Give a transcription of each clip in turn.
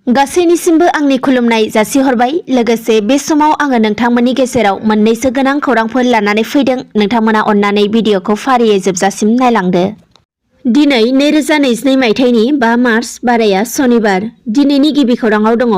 गासैनिसिमबो आंनि खुलुमनाय जासिहरबाय। लोगोसे बे समाव आङो नोंथांमोननि गेजेराव मोननैसो गोनां खौरांफोर लानानै फैदों। नोंथांमोना अन्नानै भिडिअखौ फारियै जोबजासिम नायलांदो। दिनै 2022 मायथाइनि 5 मार्च बाराया सनिबार। दिनैनि गिबि खौराङाव दङ।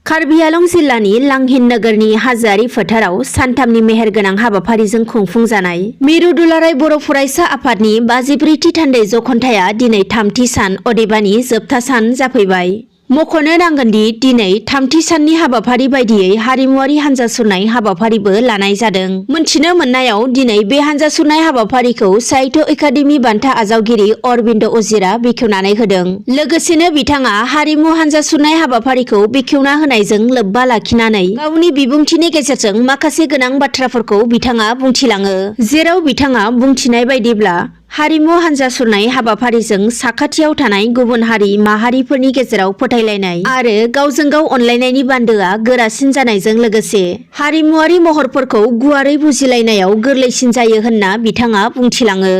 कार्बि आलं जिल्लानि लांहिन नोगोरनि हाजोआरि फोथाराव सानथामनि मेहेरगोनां हाबाफारिजों खुंफुंजानाय मिरु दुलाराय बर' फरायसा आफादनि 54थि थान्दै जख'न्थाया दिनै 3थि सान अदेबानि जोबथा सान जाफैबाय। मख'नो नांगोनदि दिनै 3थि साननि हाबाफारि बायदियै हारिमुवारि हान्जा सुरनाय हाबाफारिबो लानाय जादों। मोनथिनो मोननायाव दिनै बे हान्जा सुरनाय हाबाफारिखौ साहित्य एकाडेमि बान्था आजावगिरि अरबिन्द अजिरा बेखेवनानै होदों। लोगोसेनो बिथाङा हारिमु हान्जा सुरनाय हाबाफारिखौ बेखेवना होनायजों लोब्बा लाखिनानै गावनि बिबुंथिनि गेजेरजों माखासे गोनां बाथ्राफोरखौ बिथाङा बुंथिलाङो। जेराव बिथाङा बुंथिनाय बायदिब्ला हारिमु हान्जा सुरनाय हाबाफारिजों साखाथियाव थानाय गुबुन हारि माहारिफोरनि गेजेराव फोथायलायनाय आरो गावजों गाव अनलायनायनि बान्दोआ गोरासिन जानायजों लोगोसे हारिमुवारि महरफोरखौ गुवारै बुजिलायनायाव गोरलैसिन जायो होनना बिथाङा बुंथिलाङो।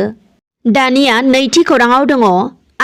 दानिया नैथि खौराङाव दङ।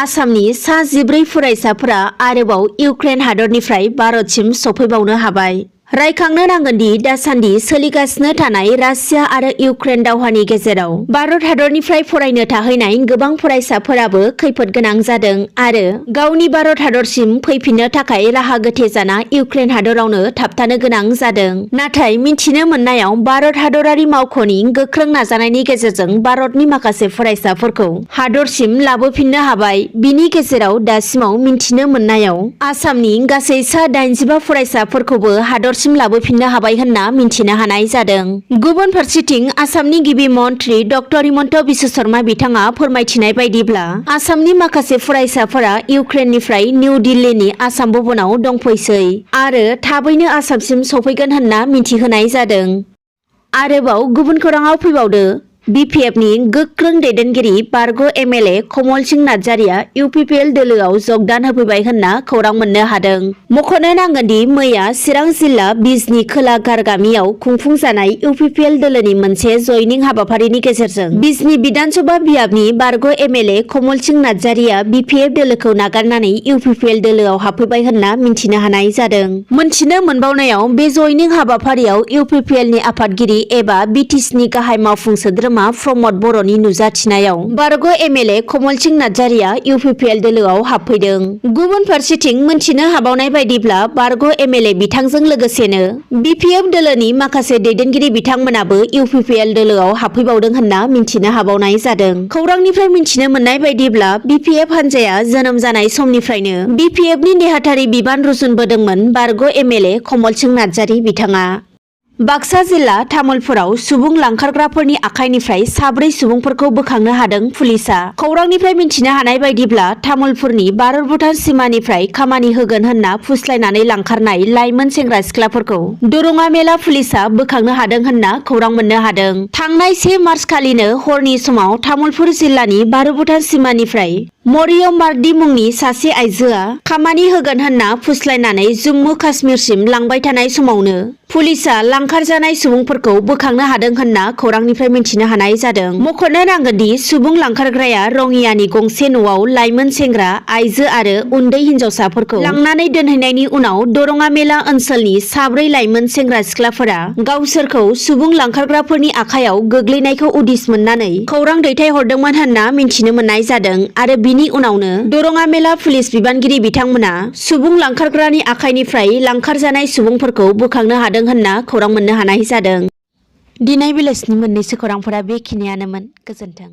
आसामनि सा 14 फरायसाफोरा आरोबाव इउक्रेन हादरनिफ्राय भारतसिम सफैबावनो हाबाय। रायखांनो नांगोनदि दासान्दि सोलिगासिनो थानाय रासिया आरो इउक्रेन दावहानि गेजेराव भारत हादरनिफ्राय फरायनो थाहैनाय गोबां फरायसाफोराबो खैफोद गोनां जादों आरो गावनि भारत हादरसिम फैफिननो थाखाय राहा गोथे जाना इउक्रेन हादरावनो थाबथानो गोनां जादों। नाथाय मिथिनो मोननायाव भारत हादरारि मावख'नि गोख्रों नाजानायनि गेजेरजों भारतनि माखासे फरायसाफोरखौ हादरसिम लाबोफिननो हाबाय। बिनि गेजेराव दासिमाव मिथिनो मोननायाव आसामनि गासै सा 85 फरायसाफोरखौबो हादर लाबोफिननो हाबाय होनना मिन्थिनो हानाय जादों। गुबुन फारसेथिं आसामनि गिबि मन्त्रि डक्टर हिमन्त बिश्व शर्मा बिथाङा फोरमायथिनाय बायदिब्ला आसामनि माखासे फरायसाफोरा इउक्रेननिफ्राय निउ दिल्लीनि आसाम भवनाव दंफैसै आरो थाबैनो आसामसिम सफैगोन होनना मिथिहोनाय जादों। आरोबाव गुबुन खौराङाव फैबावदो। बिपिएफनि गोख्रों दैदेनगिरि बारग' एमएलए कमल सिंह नार्जारिया इउपिपिएल दोलोआव जगदान होफैबाय होनना खौरां मोननो हादों। मख'नो नांगोनदि मैया चिरां जिल्ला बिजनी खोला गारगामियाव खुंफुंजानाय इउपिपिएल दोलोनि मोनसे जयनिं हाबाफारिनि गेजेरजों बिजनी बिधानसभा बियाबनि बारग' एमएलए कमल सिंह नार्जारिया बिपिएफ दोलोखौ नागारनानै इउपिपिएल दोलोआव हाबफैबाय होनना मिन्थिनो हानाय जादों। मोनथिनो मोनबावनायाव बे जयनिं हाबाफारियाव इउपिपिएलनि आफादगिरि एबा बिटिसिनि गाहाय मावफुं सोद्रोमा प्रमद बर'नि नुजाथिनायाव बारग' एमएलए कमल सिंह नार्जारिया इउपिपिएल दोलोआव हाबफैदों। गुबुन फारसेथिं मोनथिनो हाबावनाय बायदिब्ला बारग' एमएलए बिथांजों लोगोसेनो बिपिएफ दोलोनि माखासे दैदेनगिरि बिथांमोनाबो इउपिपिएल दोलोआव हाबफैबावदों होनना मिन्थिनो हाबावनाय जादों। खौरांनिफ्राय मिन्थिनो मोननाय बायदिब्ला बिपिएफ हान्जाया जोनोम जानाय समनिफ्रायनो बिपिएफनि नेहाथारि बिबान रुजुनबोदोंमोन बारग' एमएलए कमल सिंह नार्जारि बिथाङा। बाक्सा जिल्ला तामुलपुराव सुबुं लांखारग्राफोरनि आखाइनिफ्राय 4 सुबुंफोरखौ बोखांनो हादों पुलिसआ। खौरांनिफ्राय मिन्थिनो हानाय बायदिब्ला तामुलपुरनि भारत भुटान सिमानिफ्राय खामानि होगोन होनना फुस्लायनानै लांखारनाय लाइमोन सेंग्रा सिख्लाफोरखौ दरङा मेला पुलिसआ बोखांनो हादों होनना खौरां मोननो हादों। थांनाय 1 मार्च खालिनो हरनि समाव तामुलपुर जिल्लानि भारत भुटान सिमानिफ्राय मरियम मार्डी मुंनि सासे आइजोआ खामानि होगोन होनना फुस्लायनानै जम्मु काश्मीरसिम लांबाय थानाय समावनो पुलिसआ लांखारजानाय सुबुंफोरखौ बोखांनो हादों होनना खौरांनिफ्राय मिन्थिनो हानाय जादों। मख'नो नांगोनदि सुबुं लांखारग्राया रङियानि गंसे न'आव लाइमोन सेंग्रा, आइजो आरो उन्दै हिन्जावसाफोरखौ लांनानै दोनहैनायनि उनाव दरङा मेला ओनसोलनि 4 लाइमोन सेंग्रा सिख्लाफोरा गावसोरखौ सुबुं लांखारग्राफोरनि आखायाव गोग्लैनायखौ उदिस मोननानै खौरां दैथायहरदोंमोन होनना मिन्थिनो मोननाय जादों आरो बिनि उनावनो दरङा मेला पुलिस बिबानगिरि बिथांमोना सुबुं लांखारग्रानि आखाइनिफ्राय लांखारजानाय सुबुंफोरखौ बोखांनो हादों होनना खौरां मोननो हानाय जादों। दिनै बेलासिनि मोननैसो खौरांफोरा बेखिनियानोमोन। गोजोन्थों।